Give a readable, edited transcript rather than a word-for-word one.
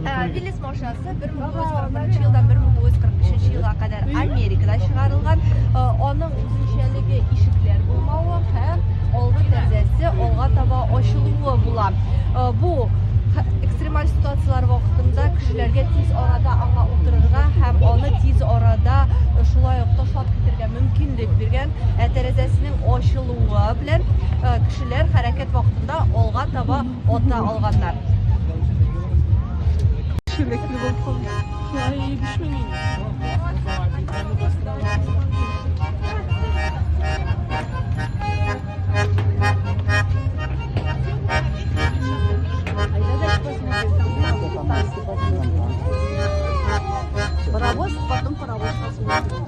Виллис машинасы 1941 елдан 1945 елга кадәр Америкада чыгарылган. Аның үзенчәлеге ишекләр булмавы һәм алгы тәрәзәсе алга таба ачылуы була. Бу экстремаль ситуацияләр вакытында кешеләргә тиз арада аңа утырырга һәм аны тиз арада шулай ук ташлап китәргә мөмкинлек биргән. Ә тәрәзәсенең ачылуы белән кешеләр хәрәкәт вакытында алга таба ата алганнар. Çilekli bakalım. Hikayeye düşmeyin. Паровоз, потом паровоз посмотрим.